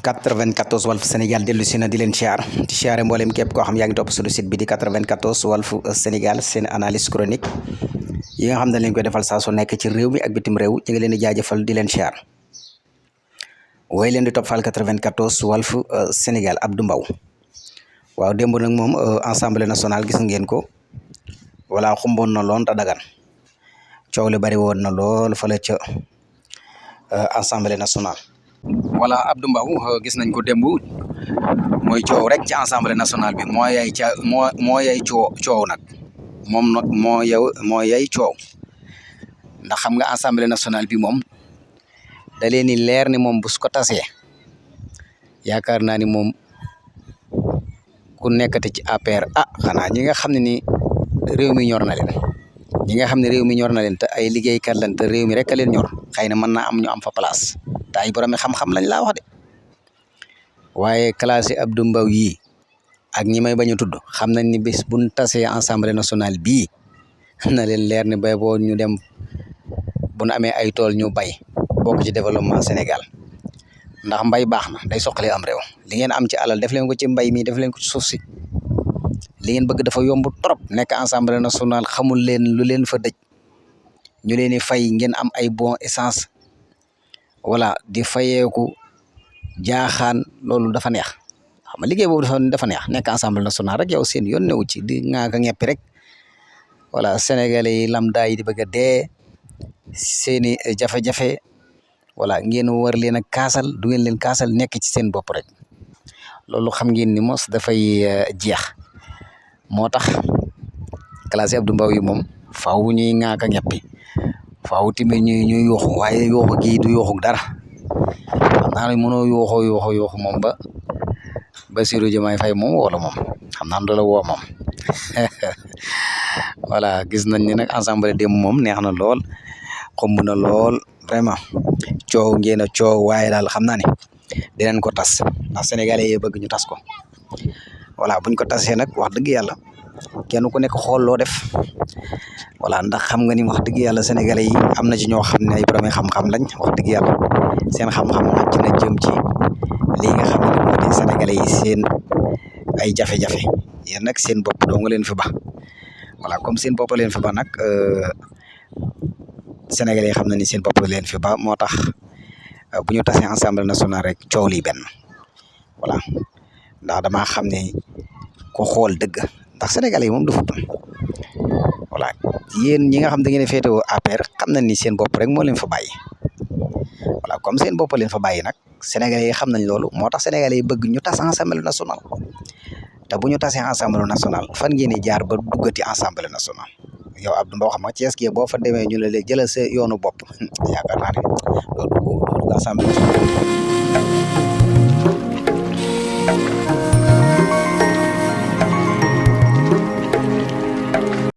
94 Walf Sénégal dellu si na di leen siyaare mboolem képp koo xam yaa ngi topp suñu site bi di 94 Walf Sénégal seen analyse chronique yi nga xam ne lañ koy defal saa su nekk ci réew mi ak bitim réew ñu ngi leen di jaajëfal di leen siyaar way leen di toppal 94 Walf Sénégal Abdou Mbow waaw démb nag moom assemblée nationale gis ngeen ko wala xumboon na lool te dagan coow li bari woon na lool fële ca assemblée nationale. voilà Abdou Mbow gis nañ ko démb mooy coow rek ci assemblée nationale bi moo yay coow nag moom nag moo yay coow ndax xam nga assemblée nationale bi moom da leen ni leer ni moom bu su ko tasee yaakaar naa ni moom ku nekkati ci APR xanaa ñi nga xam ne ni réew mi ñor na leen ñi nga xam ne réew mi ñor na leen te ay liggéeykat lañ te réew mi rek a leen ñor xëy na mën naa am ñu am fa place te ay borom xam-xam lañ laa wax de waaye classe Abdou Mbow yii ak ñi may bañ a tudd xam nañ ni bés buñ tasee assemblée nationale bii na leen leer ni bay boo ñu dem buñ amee ay tool ñu bay bokk ci développement Sénégal ndax mbay baax na day soqali am réew li ngeen am ci alal def leen ko ci mbay mi def leen ko ci suuf si li ngeen bëgg dafa yomb trop nekk assemblée nationale xamul leen lu leen fa dëj ñu leen di fay ngeen am ay bon essence voilà di fayeeku jaaxaan loolu dafa neex xam nga liggéey boobu dafa neex nekk assemblée nationale rek yow seen yoon newu ci di ŋaaka ñeppi rek voilà sénégalais yi lambda yi di bëgg a dee seeni jafe-jafe voilà ngeen war leen a kaasal du ngeen leen kaasal nekk ci seen bopp rek loolu xam ngeen ni mos dafay jeex moo tax classe Abdou Mbow yi moom faaw ñuy ŋaaka ñeppi faaw tamit ñuy yuuxu waaye yuuxu gii du yuuxu dara xam naa ne mënoo yuuxu moom ba Bassirou Diomaye Faye moom wala moom xam naa ne la woo moom voilà gis nañ ni nag assemblée démb moom neex na lool xomb na lool vraiment coow ngeen a coow waaye daal xam naa ne dinañ ko tas ndax sénégalais yi bëgg ñu tas ko voilà buñ ko tasee nag wax dëgg yàlla kenn ku nekk xool loo def voilà ndax xam nga ni wax dëgg yàlla sénégalais yi am na ci ñoo xam ne ay borom xam-xam lañ wax dëgg yàlla seen xam-xam màcc na jëm ci lii nga xam ne moo di sénégalais yi seen ay jafe-jafe yéen nag seen bopp doo nga leen fi ba voilà comme seen bopp leen fi ba nag sénégalais yi xam na ni seen bopp leen fi ba moo tax bu ñu tasee assemblée nationale rek coow lii benn voilà ndax damaa xam ne ko xool dëgg ndax sénégalais yi moom du futul voilà yéen ñi nga xam da ngeen féetewoo APR xam nañ ni seen bopp rek moo leen fa bàyyi voilà comme seen bopp leen fa bàyyi nag sénégalais yi xam nañ loolu moo tax sénégalais yi bëgg ñu tas assemblée nationale te bu ñu tasee assemblée nationale fan ngeen di jaar ba duggati assemblée nationale yow Abdou Mbow xam nga Thiès gi boo fa demee ñu la léegi jëlal sa yoonu bopp yaakaar naa ne loolu assemblée nationale